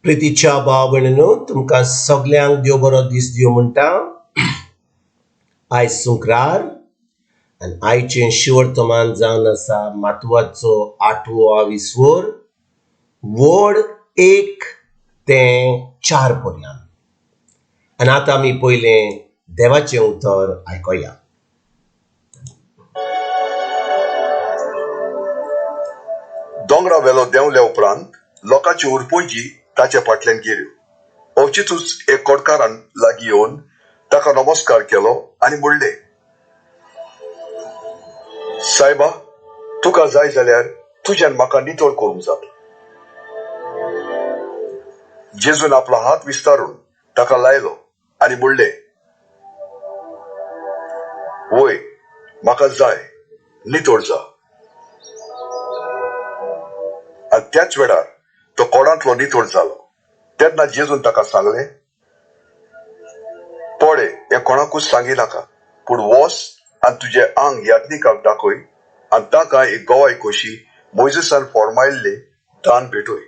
प्रितीच्या भाव भयणीनो, तुमकां सगल्यांक देव बरो दीस दिवं म्हणटा. आयज सुंक्रार आनी आयचें शिवर्तमान जावन आसा मातवाचो आठवो आविस्वर, व्हड 1 ते 4 पर्यंत. आनी आतां आमी पयलें देवाचें उतर आयकुया. दोंगरा वेलो देंवल्या उपरांत लोकांची उरपुंजी ताच्या फाटल्यान गेल्यो. अवचितूच एक कोडकारान लागीं येवन ताका नमस्कार केलो आनी म्हणलें, सायबा, तुका जाय जाल्यार तुज्यान म्हाका नितळ करूंक जाता. जेजून आपलो हात विस्तारून ताका लायलो आनी म्हणलें, वय, म्हाका जाय, नितळ जा. आनी त्याच वेळार तो कोडांतलो नितळ जालो. तेन्ना जेजून ताका सांगलें, पळे, हें कोणाकूच सांगी नाका, पूण वच आनी तुजें आंग याज्ञिकाक दाखय आनी ताका एक गवाय कशी मोयजेसान फॉर्मायल्लें दान भेटय.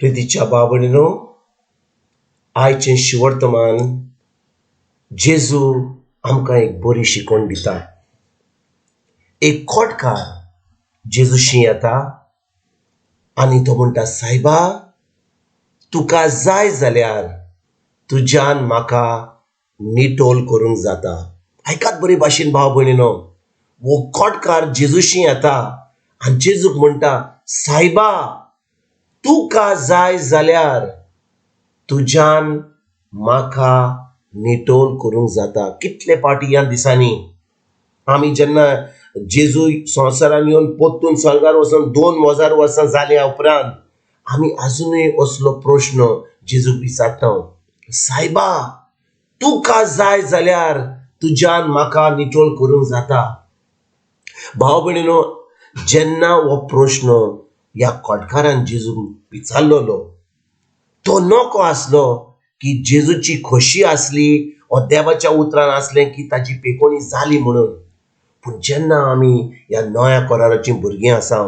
प्रितीच्या भाव भयणीनो, आयचें शिवर्तमान जेजू आमकां एक बरी शिकवण दिता. एक खोटकार जेजूशी येता आनी तो म्हणटा, सायबा, तुका जाय जाल्यार तुज्यान म्हाका निटोल करूंक जाता. आयकात बरे भाशेन भाव भयणीनो, हो खोटकार जेजूशी येता आनी जेजूक म्हणटा, सायबा, तुका जाय जाल्यार तुज्यान म्हाका निटोल करूंक जाता. कितले फावटी ह्या दिसांनी आमी जेन्ना जेजू संवसारान येवन परतून स्वर्गार वचून 2000 वर्सां जाल्या उपरांत आमी आजुनूय असलो प्रश्न जेजूक विचारता, सायबा, तुका जाय जाल्यार तुज्यान म्हाका निटोल करूंक जाता. भाव भयणीनो, जेन्ना हो प्रश्न ह्या कोटकारान जेजूक विचारलेलो तो नको आसलो की जेजूची खोशी आसली वा देवाच्या उतरान आसलें की ताजी पेकोणी जाली म्हणून. पूण जेन्ना आमी ह्या नव्या कराराचीं भुरगीं आसा,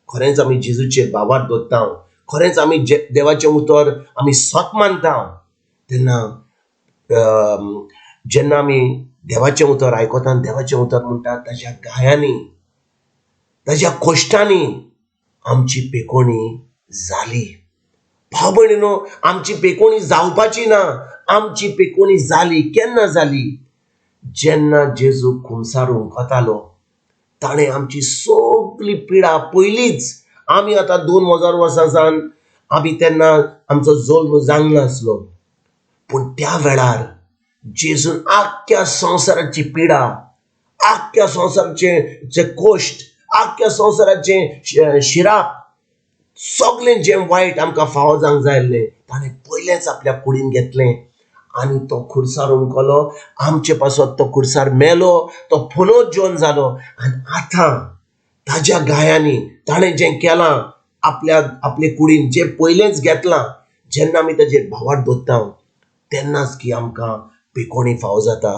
खरेंच आमी जेजूचेर भावार्थ दवरता, खरेंच आमी देवाचें उतर आमी सत मानता, तेन्ना जेन्ना आमी देवाचें उतर आयकता, देवाचें उतर म्हणटा, ताज्या गायांनी, ताज्या कोश्टांनी आमची पेकोणी जाली. भाव भयणीनो, आमची पेकोणी जावपाची ना, आमची पेकोणी जाली. केन्ना जाली? जेन्ना जेजू खुमसार उमकतालो ताणें आमची सगली पिडा पयलींच, आमी आतां 2000 वर्सां सावन आमी तेन्ना आमचो जल्म जावंक नासलो, पूण त्या वेळार जेजून आख्ख्या संवसाराची पिडा, आख्ख्या संवसाराचें जे कोश्ट, आख्ख्या संवसाराचें शिराप, सगळें जें वायट आमकां फावो जावंक जाय आसलें ताणें पयलेंच आपल्या कुडीन घेतलें आनी तो खुर्सार उमकलो, आमचे पासत तो खुर्सार मेलो, तो पुनोज जेवन जालो. आनी आतां ताज्या गायांनी ताणें जें केलां आपल्या आपले कुडीन जें पयलेंच घेतलां, जेन्ना आमी ताजेर भावार्थ दवरता तेन्नाच की आमकां पेकोणी फावो जाता.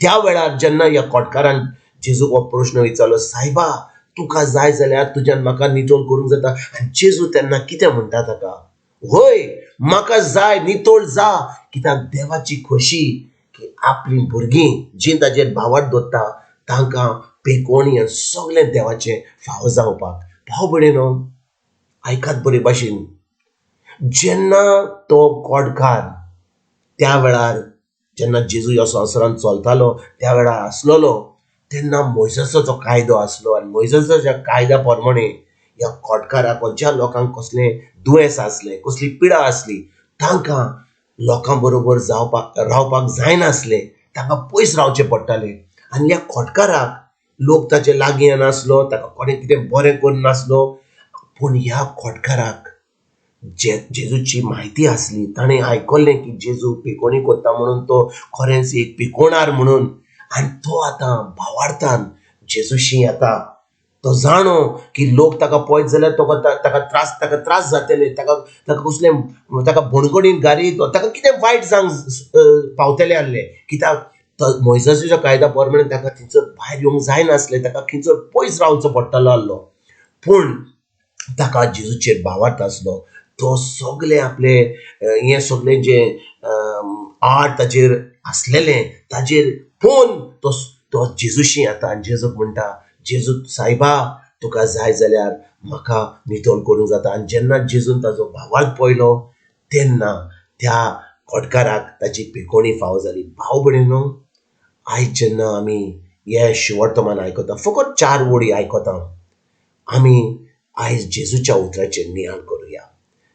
त्या वेळार जेन्ना ह्या कोटकारान जेजूक हो प्रश्न विचारलो, सायबा, तुका जाय जाल्यार तुज्यान म्हाका नितळ करूंक जाता. आनी जेजू तेन्ना कितें म्हणटा ताका, व्हय, म्हाका जाय, नितळ जा. कित्याक देवाची खोशी की आपलीं भुरगीं जीं ताजेर भावार्थ दवरता तांकां पेकोणी आनी सगळें देवाचें फावो जावपाक. भाव भयणीनो, आयकात बरे भाशेन, जेन्ना तो कोडकार त्या वेळार जेन्ना जेजू ह्या संवसारांत चलतालो त्या वेळार आसलेलो, तेन्ना मोयजेसाचो कायदो आसलो आनी मोयजेसाच्या कायद्या प्रमाणे ह्या कोटकाराक ज्या लोकांक कसलें दुयेंस आसलें, कसली पिडा आसली, तांकां लोकां बरोबर जावपाक रावपाक जायनासलें, तांकां पयस रावचें पडटालें. आनी ह्या कोटकाराक लोक ताचे लागीं येनासलो, ताका कोणें कितें बरें करनासलो. पूण ह्या कोटकाराक जेजूची म्हायती आसली, ताणें आयकल्लें की जेजू पिकोणी करता म्हणून, तो खरेंच एक पिकोणार म्हणून. आनी तो आतां भावार्थान जेजूशी येता. तो जाणो की लोक ताका पळयत जाल्यार ताका त्रास, ताका त्रास जातले, ताका, ताका कसलें, ताका बणगणीन गारीत, ताका कितें वायट जावंक पावतलें आसलें. कित्याक तो मोयजेसाच्या कायद्या प्रमाणे ताका थंयसर भायर येवंक जायनासलें, ताका थंयसर पयस रावचो पडटलो आसलो. पूण ताका जेजूचेर भावार्थ आसलो. तो सगळे आपले हें सगळें जें आड ताचेर आसलेलें ताचेर पळोवन तो तो जेजूशी येता आनी जेजूक म्हणटा, जेजू सायबा तुका जाय जाल्यार म्हाका नितळ करूंक जाता. आनी जेन्ना जेजून ताजो भावार्थ पळयलो तेन्ना त्या कोटकाराक ताची पिकोणी फावो जाली. भाव भयणीनो, आयज जेन्ना आमी हे शिवर्तमान आयकता, फकत चार वळी आयकता, आमी आयज जेजूच्या उतराचेर नियाळ करुया.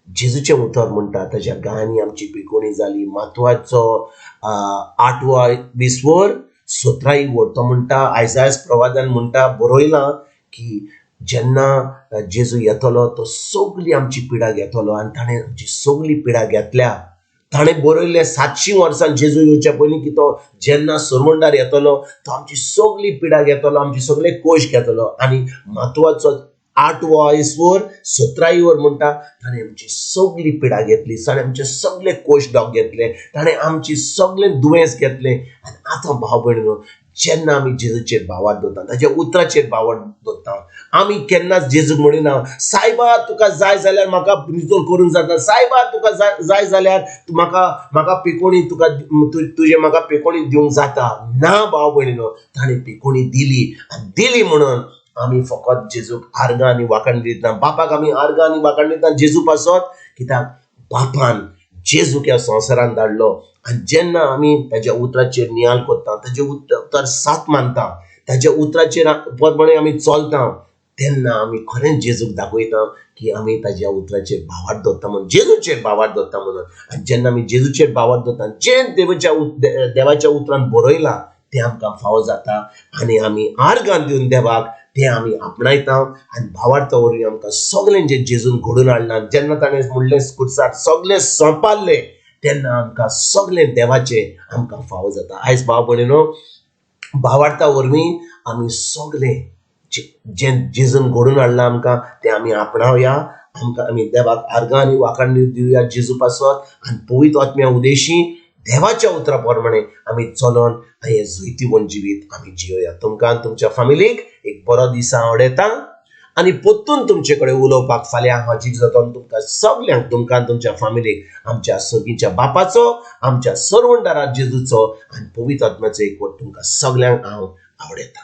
जेजूचें उतर म्हणटा ताच्या गायांनी आमची पिकोणी जाली. मातवाचो आठवो विसवर सतराई वर तो म्हणटा, आयज प्रवादान म्हणटा बरयलां की जेन्ना जेजू येतलो तो सगली आमची पिडा घेतलो आनी ताणें आमची सगली पिडा घेतल्या. ताणें बरयल्लें 700 वर्सां जेजू येवच्या पयलीं की तो जेन्ना सरवंडार येतलो तो आमची सगली पिडा घेतलो, आमची सगळे कोश घेतलो. आनी म्हत्वाचो आठवो ईस्वर सतराई वर म्हणटा ताणें आमची सगली पिडा घेतली, ताणें आमचे सगळे कोश डॉग घेतले, ताणें आमची सगळे दुयेंस घेतले. आनी आतां भाव भयणीनो, जेन्ना आमी जेजूचेर भावार्थ दवरता, ताच्या उतराचेर भावार्थ दवरता, आमी केन्नाच जेजूक म्हणिना सायबा तुका जाय जाल्यार म्हाका नितळ करूंक जाता, सायबा तुका जाय जाल्यार म्हाका म्हाका पिकोणी तुका तुजें म्हाका पिकोणी दिवंक जाता. ना भाव भयणीनो, ताणें पिकोणी दिली आनी दिली म्हणून आमी फकत जेजूक आर्गां आनी वाखाण दितना, बापाक आमी आर्गां आनी वाखाण दितना जेजू पासत, कित्याक बापान जेजूक ह्या संवसारान धाडलो. आनी जेन्ना आमी ताज्या उतराचेर नियाळ करता, ताजें उतर साथ मानता, ताज्या उतराचेर प्रमाणे आमी चलता, तेन्ना आमी खरेंच जेजूक दाखयता की आमी ताज्या उतराचेर भावार्थ दवरता म्हणून, जेजूचेर भावार्थ दवरता म्हणून. आनी जेन्ना आमी जेजूचेर भावार्थ दवरता, जें देवाच्या उतरान बरयलां तें आमकां फावो जाता आनी आमी आर्गां दिवन देवाक तें आमी आपणायता. आनी भावार्था वरवीं आमकां सगळें जें जेजून घडोवन हाडलां, जेन्ना ताणें म्हणलें कुर्सार सगळें सोंपारलें, तेन्ना आमकां सगळें देवाचें आमकां फावो जाता. आयज भाव भयणीनो, भावार्था वरवीं आमी सगळें जें जेजून घडोवन हाडलां आमकां तें आमी आपणावया. आमकां आमी देवाक आर्गां आनी वाखाण दिवया जेजू पासत आनी पवित्र आत्म्या उदेशी देवाच्या उतरा प्रमाणे आमी चलोन हें जैतिवंत जिवीत आमी जियोया. तुमकां आनी तुमच्या फामिलीक एक बरो दीस आवडयता आनी परतून तुमचे कडेन उलोवपाक फाल्यां हाजीर जाता. तुमकां सगल्यांक, तुमकां आनी तुमच्या फामिलीक आमच्या सर्गीच्या बापाचो, आमच्या सरवंडारा जेजूचो आनी पवित्र आत्म्याचो एकवट तुमकां सगल्यांक हांव आवडयता.